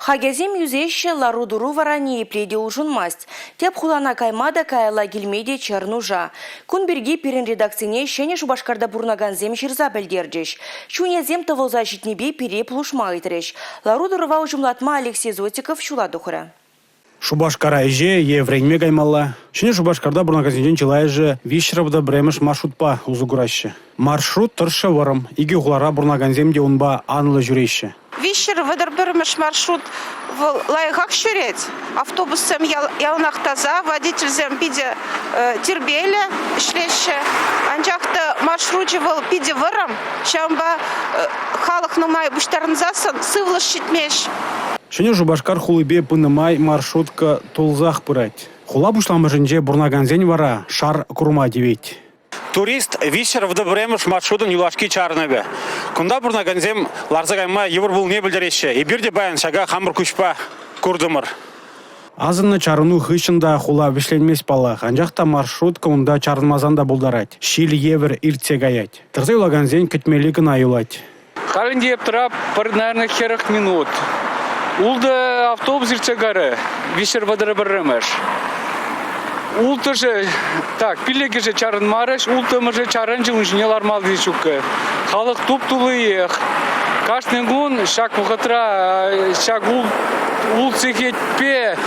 Хакӗсем ӳсеҫҫӗ, лару-тӑру вара ниепле те улшӑнмасть. Тӗп хулана кайма та, каялла килме те чӗр нуша. Кун пирки пирӗн редакцине Ҫӗнӗ Шупашкарта пурӑнакансем ҫырса пӗлтерчӗҫ. Чунӗсем тӑвӑлса ҫитнипе пире пулӑшма ыйтрӗҫ. Лару-тӑрӑва уҫӑмлатма Алексей Зотиков ҫула тухрӗ. Шупашкара ӗҫе е вӗренме каймалла. Ҫӗнӗ Шупашкарта пурӑнакансенчен чылайӑшӗ 331-мӗш маршрутпа усӑ кураҫҫӗ. Маршрут тӑршшӗ вӑрӑм, икӗ хулара пурӑнакансем те унпа анлӑ ҫӳреҫҫӗ. 331-мӗш маршрут вӑл лайӑхах ҫӳрет. Автобуссем яланах таса, водительсем питӗ тирпейлӗ ӗҫлеҫҫӗ. Анчах та маршручӗ вӑл питӗ вӑрӑм, ҫавӑнпа халӑх нумай пуҫтарӑнсассӑн сывлӑш ҫитмест. Ҫӗнӗ Шупашкар хулипе пынӑ май маршрутка тулсах пырать. Хула пуҫламӑшӗнче пурӑнакансен вара шар курма тивет. Турист 331-мӗш маршрутӑн юлашки чарӑнӑвӗ. Кунта пурӑнакансем ларса кайма йывӑр пулнине пӗлтереҫҫӗ. Эпир те паян ҫака хамӑр куҫпа куртӑмӑр. Асӑннӑ чарӑну хыҫҫӑн та хула вӗҫленмест паллах, анчах та маршрутка унта чарӑнмасан та пултарать, ҫил евӗр иртсе каять. Тӑрса юлакансен кӗтмелли кӑна юлать. Халь ӗнтӗ эп тӑрап пӗр, наверное, 40 минут. Ултӑ автобус иртсе кайрӗ, 331-мӗш. Улттӑшӗ, так, пиллӗкӗшӗ чарӑнмарӗҫ, улттӑмӗшӗ чарӑнчӗ, ун ҫине лармалли ҫуккӑ. Халӑх туп-туллиех. Кашни кун ҫак вӑхӑтра ҫак улт сехетпе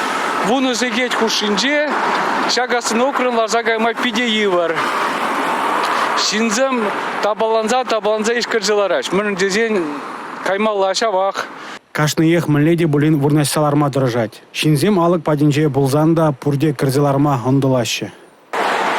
вунӑ сехет хушшинче ҫак остановкӑран ларса кайма питӗ йывӑр. Ҫынсем Тапаланса-тапаланса ишкӗрсе лараҫ. Мӗншӗн тесен каймалла ҫавах. Кашниех мӗнле те пулин вырнаҫса ларма тӑрӑшать. Ҫынсем алӑк патӗнче пулсан та пурте кӗрсе ларма ӑнтӑлаҫҫӗ.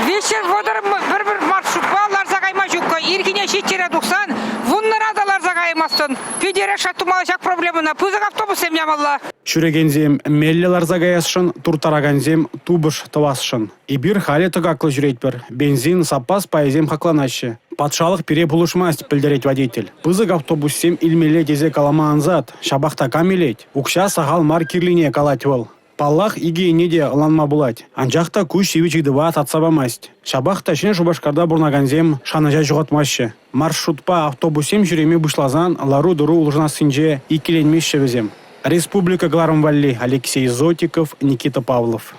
Виҫҫӗр вӑтӑр пӗр-пӗр маршрутпа ларса кайма ҫуккӑ. Ирхине ҫиччӗре тухсан вуннӑра та ларса каймастӑн. Питӗре тумалла ҫак проблемӑна. Пысӑк автобуссем ямалла. Ҫӳрекенсем меллӗ ларса каясшӑн, турттаракансем тупӑш тӑвасшӑн. Эпир халӗ тӑкаклӑ ҫӳретпӗр. Бензин, саппас пайӗсем хакланаҫҫӗ. Патшалӑх пире пулӑшмасть, пӗлтерет водитель. Пысӑк автобуссем илмелле тесе калама ансат, ҫапах та кам илет? Укҫа сахал мар кирлине калать вӑл. Паллах, икӗ енне те ӑнланма пулать. Анчах та ку ҫивӗч ыйтӑва татса памасть. Ҫапах та Ҫӗнӗ Шупашкарта пурӑнакансем шанӑҫа ҫухатмаҫҫӗ. Маршрутпа автобуссем ҫӳреме пуҫласан лару-тӑру улшӑнассинче иккӗленмеҫҫӗ вӗсем. Республика кӑларӑм валли Алексей Зотиков, Никита Павлов.